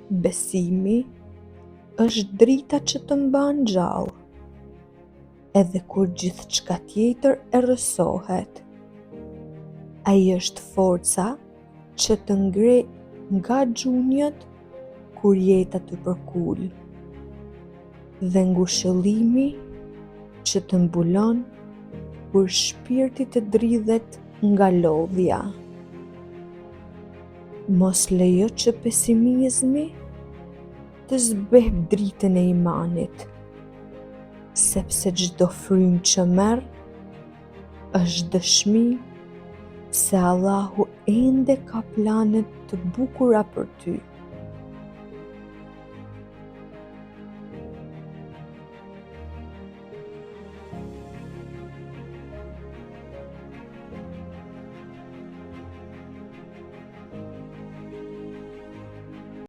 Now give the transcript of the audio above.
Besimi është drita që të mban gjallë, edhe kur gjithçka tjetër errësohet. Ai është forca që të ngre nga gjunjët kur jeta të përkul dhe ngushëllimi që të mbulon kur shpirti të dridhet nga lodhja. Mos lejo që pesimizmi të zbehë dritën e imanit, sepse çdo frymë që merr është dëshmi se Allahu ende ka plane të bukura për ty.